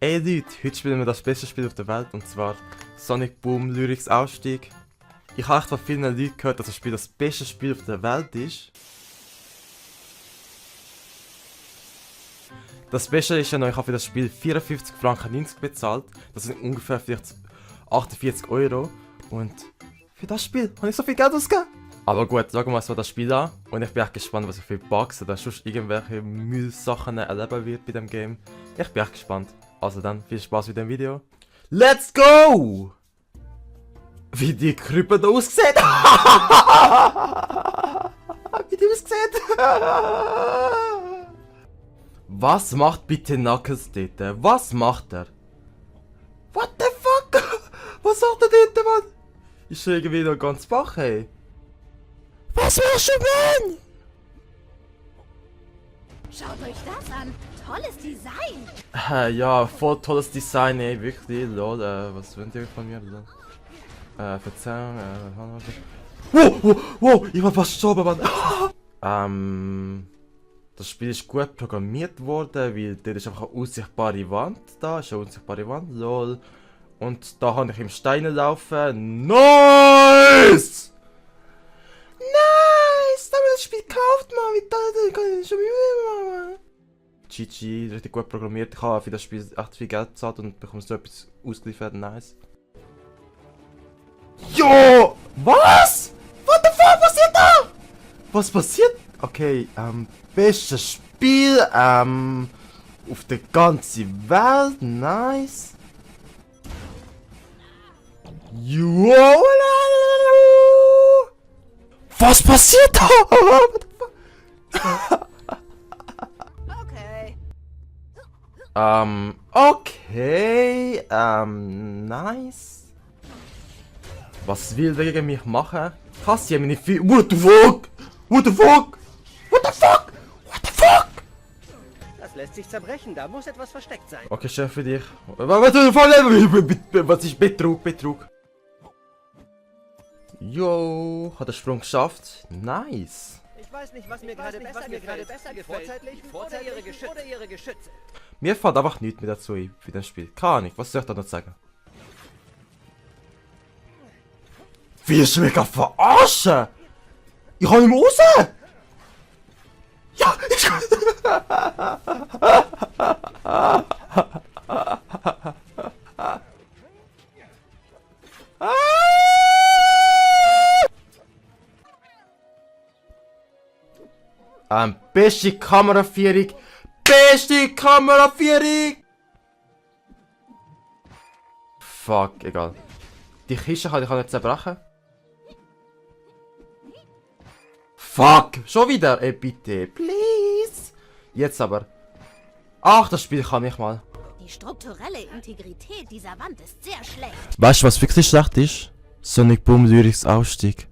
Ey Leute, heute spielen wir das beste Spiel auf der Welt, und zwar Sonic Boom Lyrics Ausstieg. Ich habe echt von vielen Leuten gehört, dass das Spiel das beste Spiel auf der Welt ist. Das Beste ist ja noch, ich habe für das Spiel 54,90 Franken bezahlt. Das sind ungefähr vielleicht 48 €. Und für das Spiel habe ich so viel Geld ausgegeben. Aber gut, schauen wir mal so das Spiel an. Und ich bin echt gespannt, was ich für Bugs oder sonst irgendwelche Müllsachen erleben wird bei dem Game. Ich bin echt gespannt. Also dann, viel Spaß mit dem Video. Let's go! Wie die Krippe da aussieht! Wie die aussieht! Was macht bitte Knuckles dort? Was macht er? What the fuck? Was macht er dort, Mann? Ist er irgendwie noch ganz wach, ey? Was machst du, Mann? Schaut euch das an! Tolles Design! Ja, voll tolles Design, ey, wirklich, lol, was wollt ihr von mir? Verzeihung, wow, ich war fast gestorben, Mann. Das Spiel ist gut programmiert worden, weil dort ist einfach eine unsichtbare Wand da, ist eine unsichtbare Wand, lol. Und da kann ich im Stein laufen, nice! Nice! Da haben wir das Spiel gekauft, Mann, wie toll, kann ich schon Mann. GG, richtig gut programmiert. Ich habe für das Spiel echt viel Geld bezahlt und bekomme so etwas ausgeliefert. Nice. Jo! Was? What the fuck passiert da? Was passiert? Okay, bestes Spiel, auf der ganzen Welt. Nice. Jo! Was passiert da? What the fuck? Okay, nice. Was will der gegen mich machen? Kassi, meine Füße. What the fuck? What the fuck? What the fuck? What the fuck? Das lässt sich zerbrechen, da muss etwas versteckt sein. Okay, Chef, für dich. Was ist Betrug? Jo, hat den Sprung geschafft. Nice. Ich weiß nicht, was mir gerade besser gefällt. Vorzeitlichen oder ihre Geschütze. Mir fällt einfach nichts mehr dazu ein für das Spiel. Keine Ahnung, was soll ich da noch sagen? Wie ist mich verarschen? Ich kann nicht mehr raus! Ja, ich kann. Beste Kameraführung! Beste Kameraführung! Fuck, egal. Die Kiste kann ich nicht zerbrechen. Fuck! Schon wieder? Ey, bitte, please! Jetzt aber. Ach, das Spiel kann ich mal. Die strukturelle Integrität dieser Wand ist sehr schlecht. Weißt du, was wirklich schlecht ist? Sonic Boom Lyrics Ausstieg.